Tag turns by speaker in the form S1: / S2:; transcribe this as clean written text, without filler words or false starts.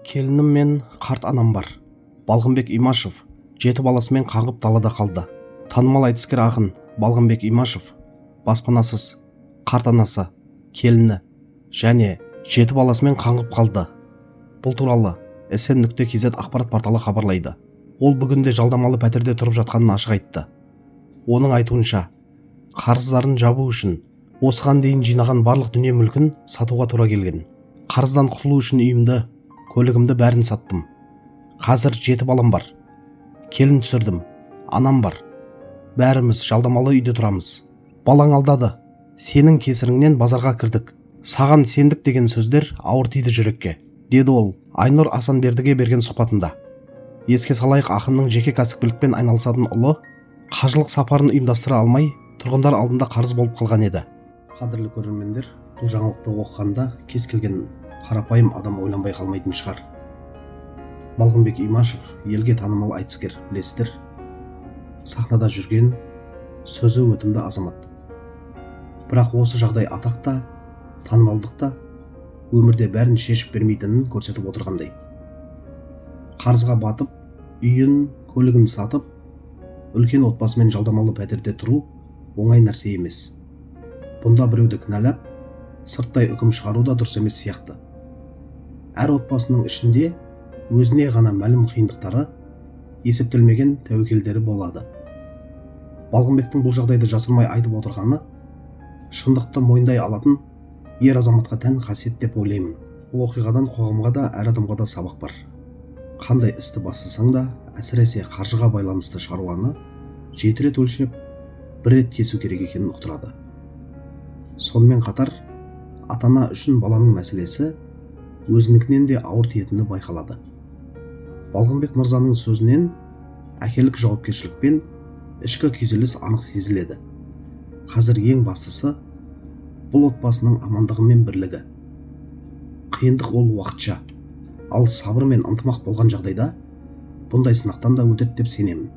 S1: Келінім мен қарт анам бар. Балғынбек Имашев жеті баласымен қаңғып далада қалды. Танымал айтыскер ақын Балғынбек Имашев баспанасыз, қарт анасы, келіні және жеті баласымен қаңғып қалды. Бұл туралы sn.kz ақпарат порталы хабарлайды. Ол бүгінде жалдамалы пәтерде тұрып жатқанын ашық айтты. Оның айтуынша, қарыздарын жабу үшін осыған дейін жинаған барлық дүние-мүлкін сатуға тура келген. Қарыздан құтылу үшін үйімді, көлігімді, бәрін саттым. Қазір жеті балам бар. Келін түсірдім, анам бар. Бәріміз жалдамалы үйде тұрамыз. Балаң алдады, сенің кесіріңнен базарға кірдік, саған сендік деген сөздер ауыр тиді жүрекке, деді ол Айнұр Асанбердіге берген сұхбатында. Еске салайық, ақынның жеке кәсіпкерлікпен айналысатын ұлы қажылық сапарын ұйымдастыра алмай, тұрғындар алдында қарыз болып қалған еді. Қадірлі көрермендер, бұл жаңалықты оқығанда кез келген қарапайым адам ойланбай қалмайтын шығар. Балғынбек Имашев елге танымал айтыскер, білесіздер. Сахнада жүрген, сөзі өтімді азамат. Бірақ осы жағдай атақ та, танымалдық та өмірде бәрін шешіп бермейтінін көрсетіп отырғандай. Қарызға батып, үйін, көлігін сатып, үлкен отбасымен жалдамалы пәтерде тұру оңай нәрсе емес. Бұнда біреуді кінәлап, сырттай үкім шығару да дұрыс емес сияқты. Әр отбасының ішінде өзіне ғана мәлім қиындықтары, есептелмеген тәуекелдері болады. Балғынбектің бұл жағдайды жасырмай айтып отырғаны шындықты мойындай алатын ер азаматқа тән қасиет деп ойлаймын. Бұл оқиғадан қоғамға да, әр адамға да сабақ бар. Қандай істі бастасаң да, әсіресе қаржыға байланысты шаруаны жеті рет өлшеп, бір рет кесу керек екенін ұқтырады. Сонымен қатар ата ана үшін баланың мәселесі өзінікінен де ауыр тиетіні байқалады. Балғынбек мырзаның сөзінен әкелік жауапкершілік пен ішкі күйзеліс анық сезіледі. Қазір ең бастысы бұл отбасының амандығы мен бірлігі. Қиындық ол уақытша, ал сабыр мен ынтымақ болған жағдайда бұндай сынақтан да өтеді деп сенемін.